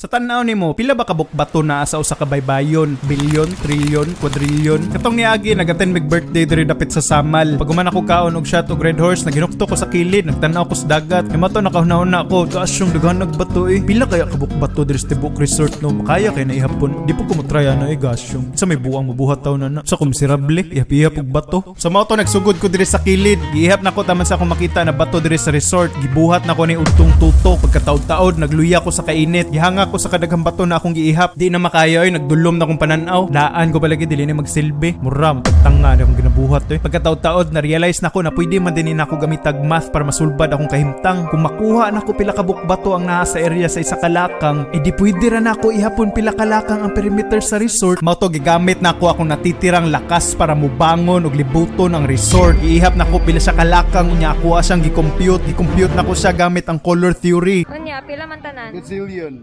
Sa tan-aw nimo, pila ba kabuk bato naa sa usa ka baybayon? Bilyon, trilyon, quadrillion? Katong niagi, nag-attend mig birthday diri dapit sa Samal. Pag human ako kaon og shot og Red Horse, naginukto ko sa kilid, nagtan-aw ko sa dagat. Kay mato nakahuna-huna ko, taas yung daghan bato eh. Pila kaya kabuk bato diri sa tibok resort, no? Makaya kay naihapon. Di po ko mo try ana eh, gasyong. Sa may buang mabuhat taw na na. Sa komiserable, ihap-ihap og bato. Sa mao to nagsugod ko diri sa kilid. Giihap nako taman sa akong makita na bato diri sa resort. Gibuhat nako ni udtong tutok. Pagkataod-taod, nagluya ko sa kainit. Gihanga ko sa kadaghang bato na akong giihap. Di na makaya oy, nagdulom na akong pananaw. Daan ko palagi dili na magsilbi. Mura matagtanga na akong ginabuhat oy. Pagkataod-taod, na-realize nako na pwede man din nako gamitag math para masulbad akong kahimtang. Kung makuha nako pila ka bato ang naa sa area sa isa ka lakang, eh di pwede ra nako ihapon pila ka lakang ang perimeter sa resort. Mao to gigamit nako akong natitirang lakas para mubangon og libuton ang resort. Giihap nako pila sa kalakang, unya ako siyang gi-compute. Gi-compute nako siya gamit ang color theory. Unya, pila man tanan? Gazillion.